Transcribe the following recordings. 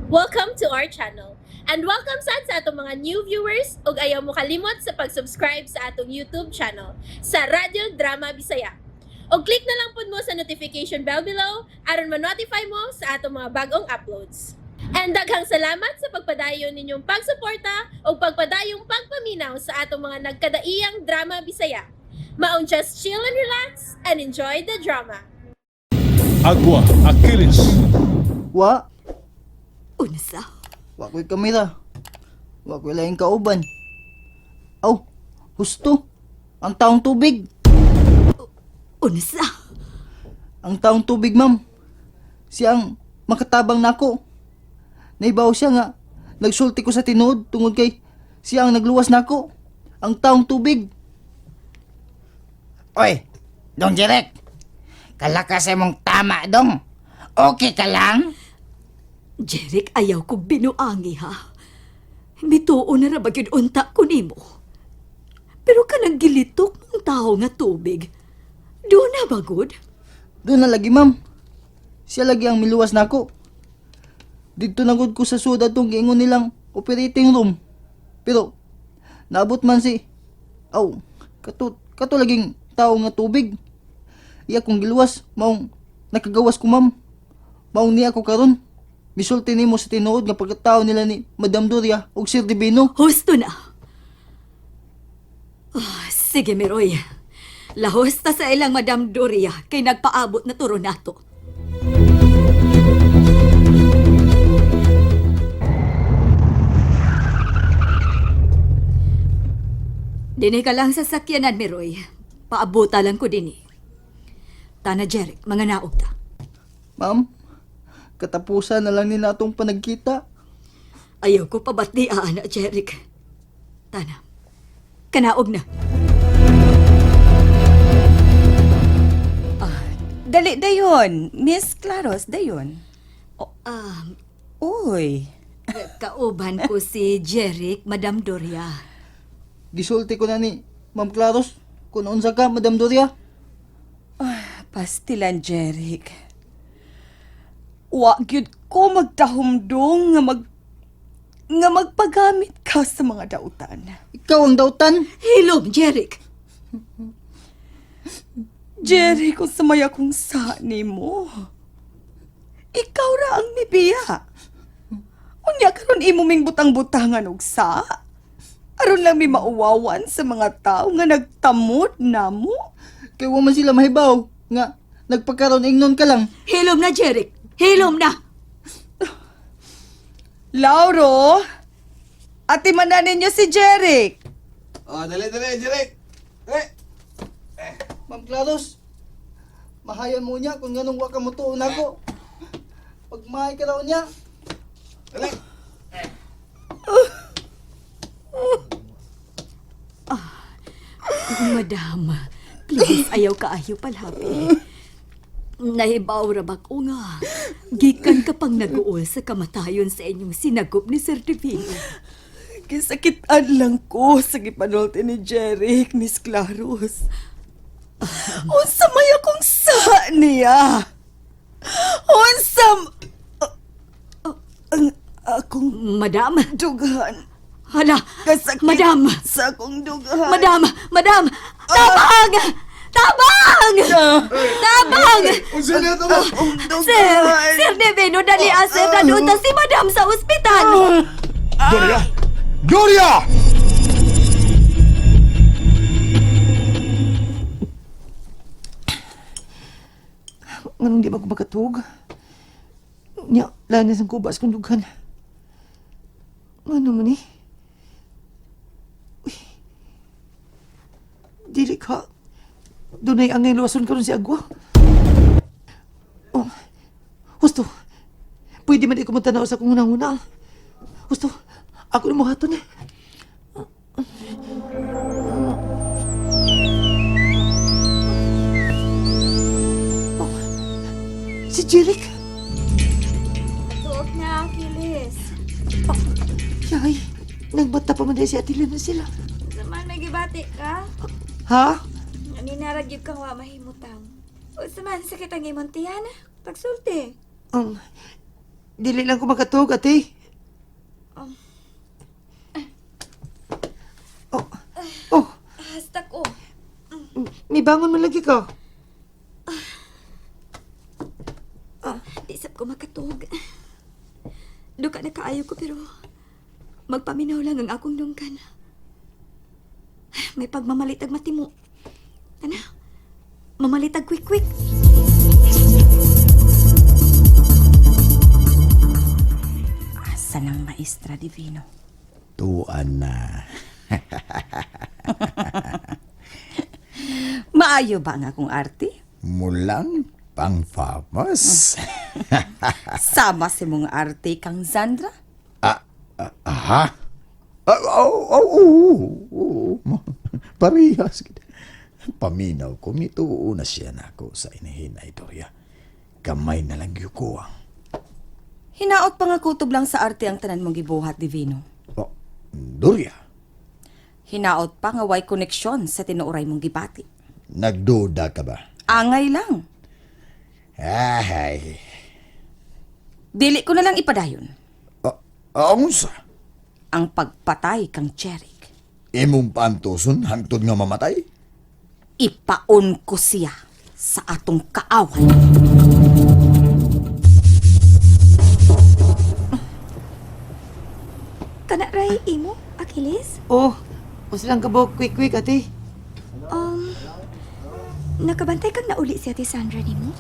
Welcome to our channel. And welcome sad sa atong mga new viewers ug ayaw mo kalimot sa pag-subscribe sa atong YouTube channel sa Radyo Drama Bisaya. Og click na lang pud mo sa notification bell below aron ma-notify mo sa atong mga bagong uploads. And daghang salamat sa pagpadayon ninyong pagsuporta ug pagpadayong pagpaminaw sa atong mga nagkadaiyang drama Bisaya. Maong just chill and relax and enjoy the drama. Agua, Achilles. Wa, Unsa? wa ko'y kamera. Wa ko'y laing kauban. Aw, husto. Ang taong tubig. Unsa? Ang taong tubig, ma'am. Siya ang makatabang nako. Naibaw siya nga. Nagsulti ko sa tinuod tungod kay siya ang nagluwas nako. Ang taong tubig. Oy, Dong Jerek. Kalakas imong tama, Dong. Okay ka lang? Jeric, ayaw kong binuangi ha. Mituo na ra ba gyud unta ko nimo. Pero kanang gilitok mong tao nga tubig. Doon na ba gud? Doon na lagi, ma'am. Siya lagi ang miluwas nako. Dito na gud ko sa suda tong giingon nilang operating room. Pero naabot man si aw kato kato laging tao nga tubig. Iya kong giluwas maong nakagawas ko, ma'am. Maong niya ako karon. Misulti nimo sa tinuod nga pagkatao nila ni Madam Doria ug Sir Divino. Husto na. Ah, sige, Miroy. Lahos ta sa ilang Madam Doria kay nagpaabot na turo nato. Dini ka lang sa sakyanan, Miroy. Paabuta lang ko dini. Tana, Jeric, mga naog ta. Ma'am, katapusan na lang nila atong panagkita. Ayaw ko pabati, ana, Jeric. Tana, kanaog na. Dali dayon, Miss Claros dayon. Ah, Uy, kauban ko si Jeric, Madam Doria. Gisulti ko na ni Ma'am Claros kung unsa ka, Madam Doria. Pastilan Jeric. Wa gyud ko magdahumdong nga magpagamit ka sa mga dautan. Ikaw ang dautan. Hilom, Jeric! Jeric, kung sumay akong sa nimo. Ikaw ra ang mibiya. Unya karon imo ming butang-butangan og sa. Aron lang mi mauwawan sa mga tao nga nagtamod namo. Kay wa man sila mahibaw nga nagpagkaroon ingnon ka lang. Hilom na, Jeric! Hilom na! Lauro, ati man na ninyo si Jeric. Oh, dali, dali, Jerek. Dali. Ma'am Claros, mahayan mo niya kung ganong wa ka mutuon nako. Pagmahay ka raw niya. Dali. Madam, please, ayaw kaayo palhapi. Nahibaw ra ba ko nga? Gikan ka pang nag-uol sa kamatayon sa inyong sinagop ni Sir Divino. Gisakitan lang ko sa gipanulti ni Jeric, Miss Claros. Unsa may akong sa niya? Unsa ang akong Madam? dughan. Hala! Kasakit Madam! sa akong dughan. Madam! Madam! Tabang! Tabang! Tabang! Unsa na to mo? Akong dughan. Sir! Sir Divino, dali ah, sir! Naduta si Madam sa ospital! Gloria! Gloria! Nganong di ba ko makatug? Nya, lanas ang kubas kong dughan. Ano man eh? Uy. Dili ka. Dunay angay luwason karon si Agwa. Oh. Husto. Pwede man di ko magtanaw sa akong unang-una. Husto. Ako na muhaton eh. Oh. Si Jeric. Tuog na, Achilles. Yay, nagbata pa man dahil si Ate Lena sila. Zaman may gibati ka. Ha? Ninarag yun kang wa mahimutang. Unsa man sakit ang imong tiyan? Pagsulti. Dili lang ko makatug, ate. Oh, oh, Hastak ko. may bangon man lagi ka. Di sab ko makatug. Duka na kaayo ko pero magpaminaw lang ang akong dungkan. May pagmamalitag matimo. Tana, mamalitag quick quick. Asa ng maestra divino? Tuan na. Maayo ba ang akong arte? Mulang pang famous. Sama si mong arte kang Sandra? Ah, ah, aha? Ah, oh, oh, oh, oh, oh. Parehas. Paminaw ko, mituo na siya nako sa inihinay, Doria. Gamay na lang yuko ang. Hinaot pa nga kutob lang sa arte ang tanan mong gibuhat, Divino. Oh, Doria, Hinaot pa nga way koneksyon sa tinuoray mong gibati. nagduda ka ba? Angay lang. Ay, Dili ko na lang ipadayon oh, ang unsa? ang pagpatay kang Jeric. Imong pantuson hangtod nga mamatay? Ipaon ko siya sa atong kaaway. Kana ray imo, Achilles? Oh, usa lang ka buok quick quick, ate. Um, nakabantay kang nauli si Ate Sandra nimo?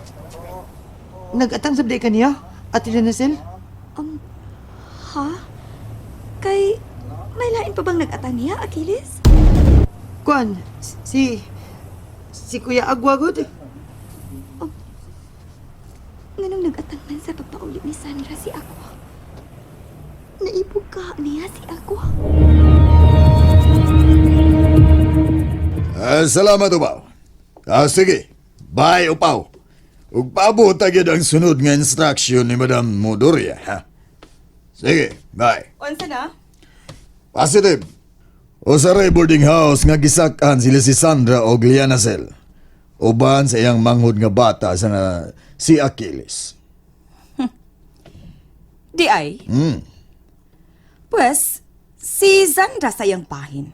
Nagatang sabday ka niya, ate Lenacel. Ha? Kay may lain pa bang nag-atang niya, Achilles? Kuan, si... Si Kuya Agwa, gud. Nganong nag-atang man sa pagpauli ni Sandra si ako? Naibog ka niya si ako? Ah, salamat, Upaw. Ah, sige. Bye, Upaw. Ug paabot agad ang sunod nga instruction ni Madam Modoria, ha? Sige, bye. Unsa na? Positive. Usaray boarding house nga gisak-an sila si Sandra og Liana Sel. Uban sa iyang manghod nga bata sa na si Achilles. Di ay. Pues, si Sandra sa iyang pahin.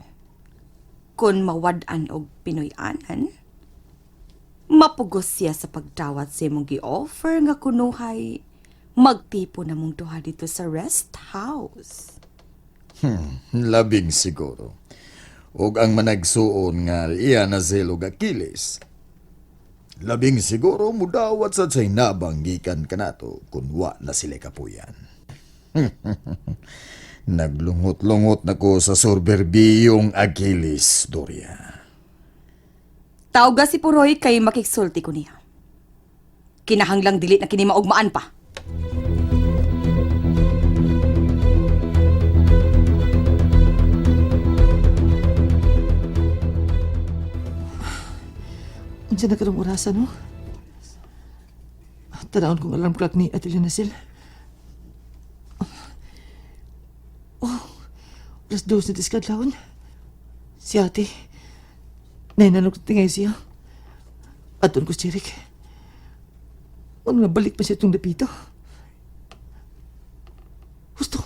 Kung mawad-an og Pinoy-anan, mapugos siya sa pagdawat sa imong gi-offer nga kunuhay magtipo na mong duha dito sa rest house. Labing siguro. Og ang managsuon nga Liana Sel og Achilles. Labing siguro mudawat sa hinabang gikan kanato kun wa na sila kapuyan. Naglungot-lungot na ko sa sorberbiyong Achilles, Doria. Tawga si Puroy kay makiksulti ko niya. Kinahanglang dili na kini maugmaan pa. Unsa na karong orasa, no? Tanawon kong alarm clock ni Ate Lenacel. Oh, 2:00 na diskadlawon. Si ate, nainanok tingay siya. Aton ko si Jeric. Ano nabalik pa siya itong dapito? Gusto.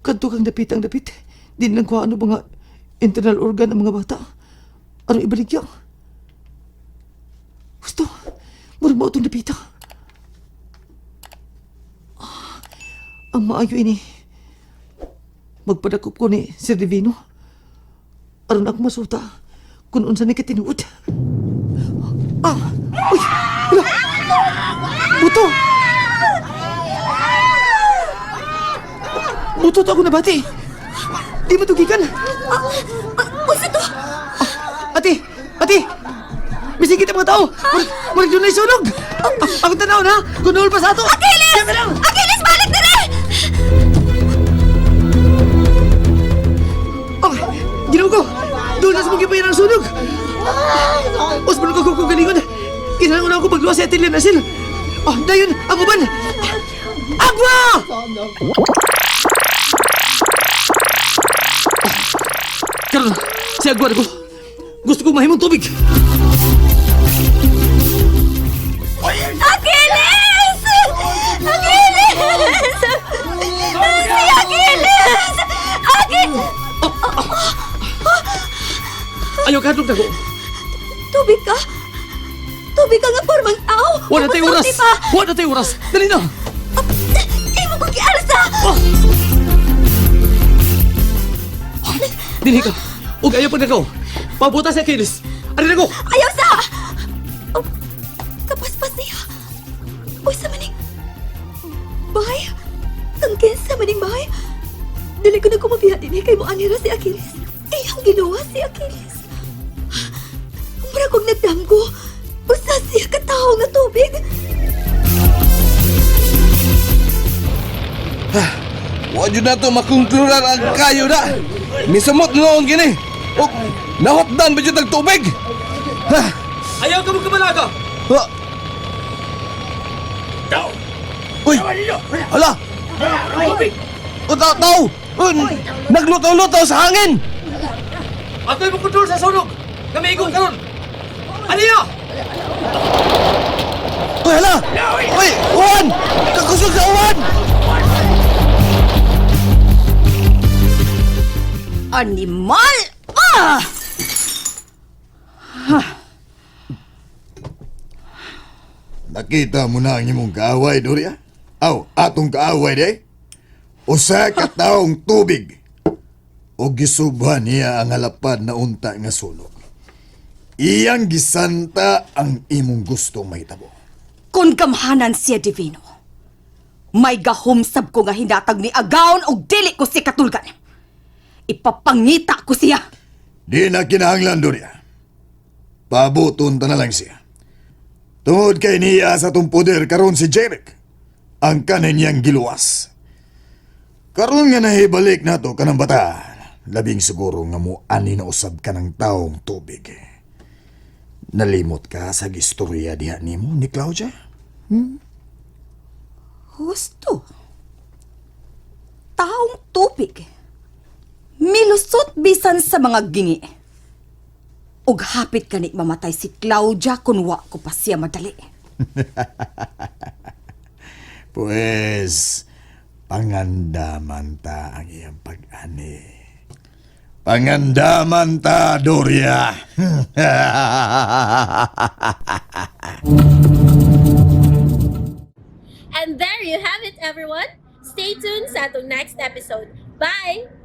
Kadto kang dapit ang dapit. Di lang kuha ano ba nga internal organ ang mga bata. Ano ibaligya? Gusto. Murag mao itong dapita. Ah, ang maayo ini. Magpadakop ko ni Sir Divino. Aron ako masuta kung unsa ni katinuod. Ah! Uy! Hala! Buto! Buto to ako nabati. Di mo tugikan. Unsa to? Ate! Ate! Misigit ang mga tao! Murag, murag doon na sunog! Ang tanaw na! Kunol pa sa ato! Achilles! Diyan ka lang! Achilles, balik dire! Oh, ginawa ko! Doon na sa mga ang sunog! Osman ko kung galingon! Kinahanglan ko na ako pagluwas sa Ate Lenasil! Oh, dayon! Ang uban! Agwa! Karon, si Agwa na ko. Gusto kong mahimong tubig. Achilles! Pagkadlok na ko. Tubig ka? Tubig ka nga pormang tao! Wala tayo oras! Masulti pa! Wala tayo oras! Dali na! Imo kong giarsa! Dili ka! Ug ayaw pag nagaw! Pabuta sa Achilles! Ari na ko! Ayaw sa! Oh, kapaspas niya. Uy, sa maning... Bay? Ang kinsa maning bay? Dili ko na kumabiya din eh, kay mo anira si Achilles. Iyang giluwa si Achilles. Mura kong nagdamgo. Usa siya katawo nga tubig. Wa jud nato makonkluran ang kayo na. Misumot noon gini. Og nahotdan ba jud ang tubig? Ha. Ayaw ka mo kamalaga! Ha. Uy! Hala! O tao, tao! Uy, Naglutaw-lutaw sa hangin! Ato'y mo kontrol sa sunog! Kami igong karon! Aniya! Uy, hala! Uy, uwan! Kakusog sa uwan! Animal! Ah! Nakita mo na ang imong kaaway, Doria? Aw, atong kaaway, di? Usa ka taong tubig. O gisubhan niya ang halapad na unta nga sunog. Iyang gisanta ang imong gusto mahitabo. Kung gamhanan siya divino, may gahumsab ko nga hinatag ni Agaon og dili ko si katulgan. Ipapangita ko siya. Di na kinahanglan, Doria. Pabuton ta na lang siya. Tungod kay niya sa atong poder karon si Jeric, ang kanin niyang giluwas. Karon nga nahibalik nato kanang bata, labing siguro nga mo ani na usab ka ng taong tubig. Nalimot ka sa gistorya diha nimo ni Claudia? Husto. Taong tubig. Milusot bisan sa mga gingi. Ug hapit kani mamatay si Claudia kun wa ko pa siya madali. Pues, pangandaman ta ang iyang pag-ani. Pangandaman ta, Doria. And there you have it, everyone. Stay tuned sa atong next episode. Bye!